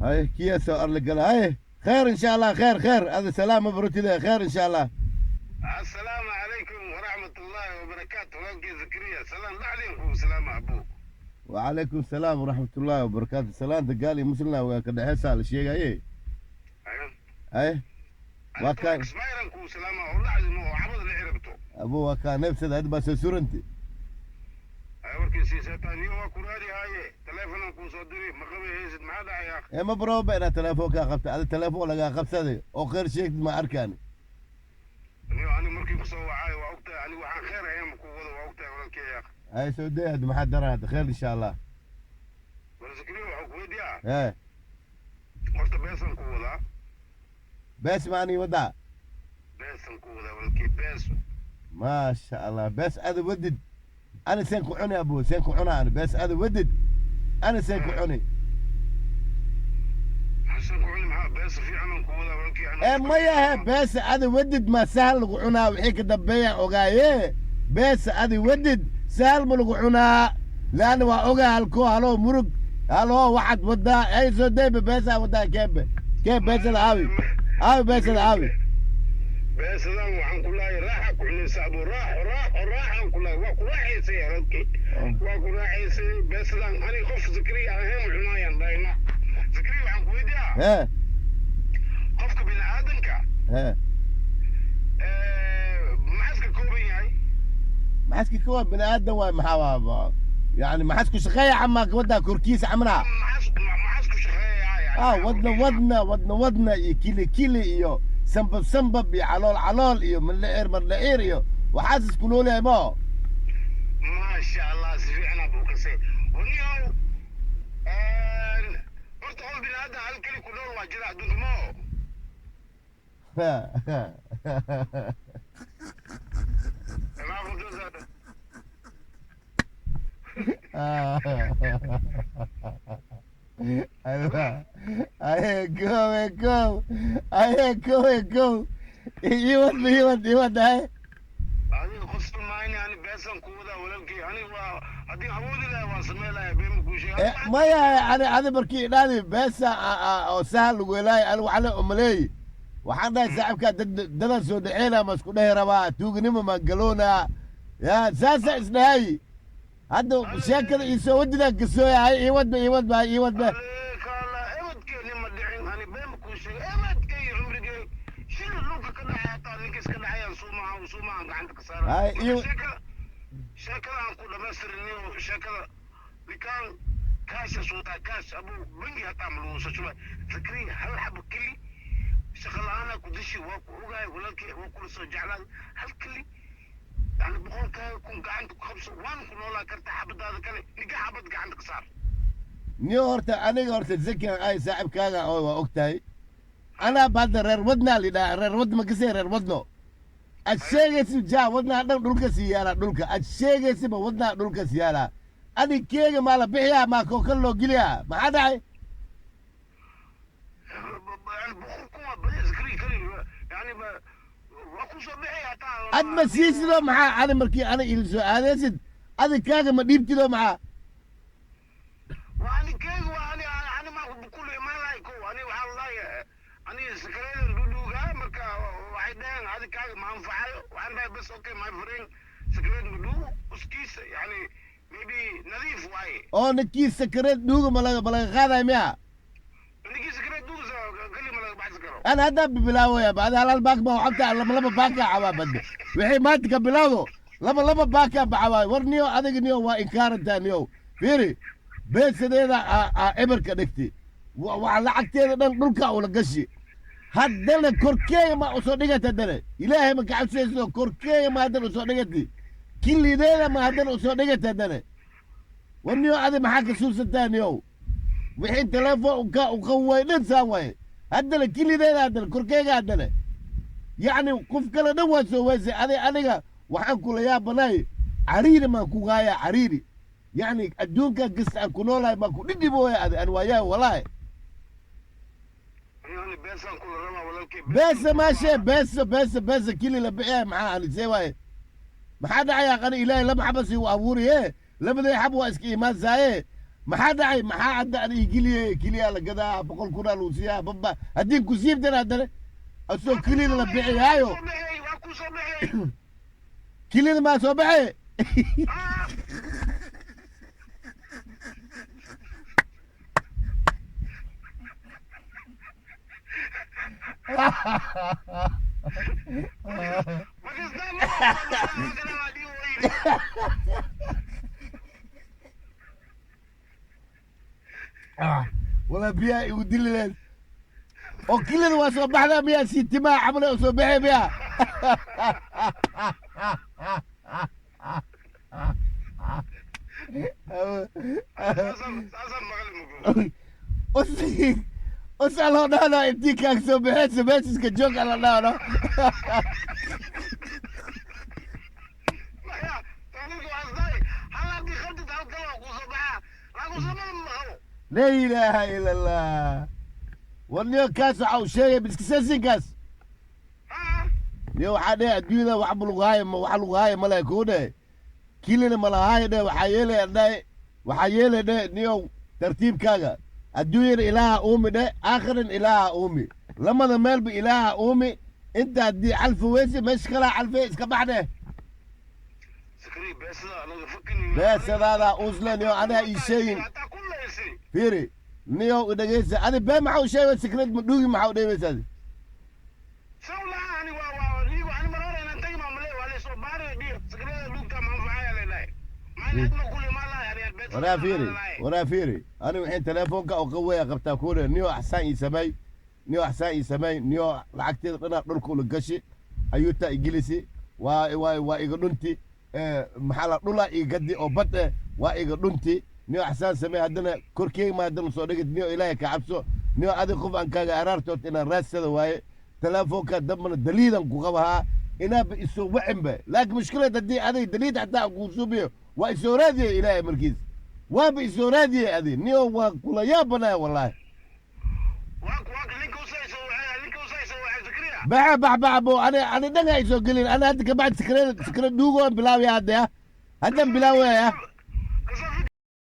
Hay kiya soo arla gala. Hay kheer insha Allah, kheer kheer. Ada salaam mabrutida, kheer insha Allah. Assalaamu calaykum waraxmat ullaahi wabarakaatu, walaalkii Zakariya, salaan dhacdin kuu salaama, abuu. وعليكم السلام ورحمة الله وبركاته. سلام دقالي مسلنا وكدحيسا la sheegaye. Ay waa kaa. Ismaaciilan kuu salaama oo dhacdin oo cabada la cirabto. Abu, waa kaa neefsada hadda baa soo suranti. Ay warkii siisataa niyo, waa ku raadi haaye, taleefonan kuu soo diri ma qabi haysid, maxaa dhacay akh? Ee ma barooba inaad telefoonkaa qabta, ada telefoon lagaa qabsaday oo khayr sheegtid ma arkaani. Niyo, ani markii ku soo wacaayo waa ogtahay, ani waxaan khayr ahayn ma kuu wado, waa ogtahay walaalkii akh. Ay soo day hadda, maxaa daran hadda? Khayr insha Allah. War Zakariya, waxaan ku weydiiyaa. Ee. Horta beesan ku wadaa. Bees maani wadaa? Beesan ku wadaa walaalkii, beeso. Maasha Allah, bees ada wadid ana seen ku cuni? Abu, seen ku cuna ani bees ada wadid ana seen ku cuni? Xasan ku cuni maxaa? Beesa fiicanan ku wadaa walaalkii. Ee maya he, beesa ada wadid ma sahal lagu cunaa? Wixii ka dambeeya ogaaye, beesa ada wadid sahal ma lagu cunaa? Laanna waa ogaa halkoo haloo murug haloo waxaad wadaa. Ay soo dayba, beesaa wadaa, keebe kee beesada aawi aawi beesada aawi? Beesadan waxaan ku lahay raaxa ku cunaysa, abu, raaxo raaxo raaxaan ku lahay, waa ku raaxaysay walaalkii, waa ku raaxaysay beesadan. Ani qof Zakariya ahayn ma cunaayaan dhahayna. Zakariya, waxaan ku weydiiyaa. Hee. Qofka bini aadanka hee maxaa iska kooban yahay? Maxaaski kawa bini aadan waay, maxaa waa yani maxaas ku shaqeeya camaa wadaa korkiisa camnaa? Maxaas ku shaqeeyaa yani? Ah, wadna wadna wadna wadna iyo kili kili iyo sambab sambab iyo calool calool iyo mandhicir mandhicir iyo waxaas isku noolyahay mo. Maasha Allah, si fiican buu kasay waniyow. Horta qof bini aadan hal keli ku nool waa jira adduunka mo. Maxaa ku Aye go go, aye go go, iwad iwad iwad aye. Adiga qosol maayni, ani beesan ku wadaa walaalkii, ani waa haddii awoodi lahay waan samayn lahay, been ma kuu sheegay. Maya, ani adi markii idhaadi beesa oo sahal lagu helaayo, ani waxaa la umaleeyi, waxaan dhahay saaxibkaa dad dadan soo dhaceena ma isku dhehi rabaa, tuuganimo maan galoonaa ya, saasa isdhahay. Hadda sheekada iisoo wadidaan kasooya. Hay iwadba iwadba iwadba. Kala ebadkeeni ma dhicin, ani been ma kuu sheegay, ebadkay cumrigay shil dhulka ka dhacay hataa ninka iska dhacayaan suumaha suumahan gacanta ka saara. Hay, sheekada aan ku dhamaystiriniyo, sheekada ninkaan kaasha suutaa kaash, abuu, bangi hataa ma lagu soo shubay. Zakariya, hal xabo keli shaqa la-aana ku dishi, waa ku ogahay walaalkii, waa kula soo jeclaan. Hal keli yani 100,000 gacanta ku qabso, waan ku noolaa kartaa, xabadaada kale ninka xabad gacanta ka saar. Niyo horta aniga horta zakian ay saaxibkaaga oo waa og tahay, anaa ba hadda reer wadnaa lidhaha, reer wadna ma kasee, reer wadno ad sheegaysi jaa, wadnaa dhan dhulka sii yaalaa, dhulka ad sheegaysiba wadnaa dhulka sii yaalaa. Adi keega maa la bixiyaa, maa kookal loo geliyaa? Maxaa dhacay? Yani 100,000 waa badi, Zakariya, kali yani waa ku soo bixi hataa. Ad ma siisidoo maxaa? Ani markii ani il soo aadaysid, adi kaaga ma dhiibtidoo maxaa? Waa ani keega, waa ani ani ma kullu imaan lahay ko, ani waxaa lahay ani sakareedan dhudhuugaa, marka waxay dhaheen adi kaaga ma anfacayo. Waxaan dhahay bas okay, my friend sakareed ma dhuugo uskiisa, yani maybe nadiif waaye. Oo ninkii sakareed dhuuga ma laga qaadayo miya? Ninkii sakareed dhuugasa keli ma laga baxsan karo. Ana haddaa bibilaawaya bacda hal hal baak baa waxabta, laba laba baakaa cabaa badde, wixii maanta ka bilaawdo laba laba baakaa baxawaayo. War niyo, adiga niyo waa inkaarantaa niyo. Fiiri, beesadeeda aa eberka dhigti, waa lacagteeda dhan dhulka ula gashi, haddana korkeega ma usoo dhigata, haddana Ilaahay ma kacabsaysido, korkeega ma haddana usoo dhigati, kilideeda ma haddana usoo dhigata haddana. War niyo, adi maxaa ka suubsataa niyow? Wixii telefoon uka uqa way dhan saan waaye, haddana kilideeda, haddana korkeega, haddana yacni qof kale dhan waa soo weysay. Adi aniga waxaan kula yaabanahay, cariiri maan ku gaaya, cariiri yacni adduunka kasta aan ku noolahay maan ku dhidhibooya adi ani waa yahay walaahi. Ani beesaan kula rabaa walaalkay. Beesa maashee, beesa beesa beesa kili la bixiya maxaa? Ani see waaye, maxaa dhacaya? Qani Ilaahay laba xaba sii u abuuriye, labadii xab waa iska imaansaaye. Maxaa dhacay? Maxaa hadda ana igiliye? Kiliyaa la gadaa, 100,000 aa lagu siiyaa baba. Haddii ku siibtana haddana asoo kilida la bixiyaayo. Waa ku soo baxay. Kilida maa soo baxay? Ah. Pakistan ma dhigo yiri. Walaa biyaa igu dili leen oo kilida waa soo baxdaa miyaa? Sii timaa camale oo soo baxay miyaa? Saasaan maqli mugo. Usi usa loo dhahno intii kaag soo baxeysa meeshiska joog ala dhahno. Maya, taninka waxaa isdahay hal haddii qabtid, hal kale waa kuu soo baxaa, laakiin samada ma qabo. Laa ilaaha ila Allah. War niyo, kaas waxa uu sheegay biskisasinkaas. Ah. Niyo, waxaa dhehe adduunyada wax ma lagu haayo, wax lagu haayo male kuu dhehe, kilina malahaayo dhehe. Waxaa yeelay dhahe, waxaa yeelay dhehe, niyow, tartiibkaaga. Adduunyana Ilaaha uumi dheh, aakhiran Ilaaha uumi, lamada meelba Ilaaha uumi. Inta haddii calfi weyse, meesha kalaa calfe, iska bax dheh. Sakri, beesada anaga fakini. Beesadaada uusle, niyo, anaa ii sheegin. Hataa kullaysi. Fiiri niyow, idhegeysa. Adi bee maxaa u sheegay? Sikreed ma dhuugi, maxaa u dheemaysa adi? Saw laha ani waa liigo ani mar hore inaan tagi maamule waa laysoo baari dhiyo sakriyada luugta manfacaya leedahay maalin ma kulli ma lahay ani beesada. Waraa fiiri, waraa fiiri, ani waxaan telefoonka oo qaweya qabtaa kuule. Niyo, axsaan ii samey, niyo, axsaan ii samey, niyo. Lacagteeda dhanaa dhulka ula gashi, ayuuta igilisi, waa iga dhunti. Maxaa la dhulaa iga gadi oo bad eh, waa iga dhunti. Niyo, axsaan samey. Haddana korkeyga ma haddana soo dhigid. Niyo, Ilaahay ka cabso, niyo. Adi qof aan kaaga araartood inaan raadsada waaye. Telefoonka dambana daliidan ku qabahaa inaaba isoo wacinba, laakiin mushkilad haddii adig daliid xataa aan kuu suubiyo, waa isoo raadiyay. Ilaahay markiis waaba isoo raadiyay adi, niyo, waa kula yaabanaya wallaahi. Waa ninka usayso waxay, ninka usayso waxay, Zakariya. Baxa bax bax bo, ani dhanka isoo gelin. Ani hadda kabacdi sikreed sikreed dhuugoon bilaabaya hadda, ya, haddan bilaawaya.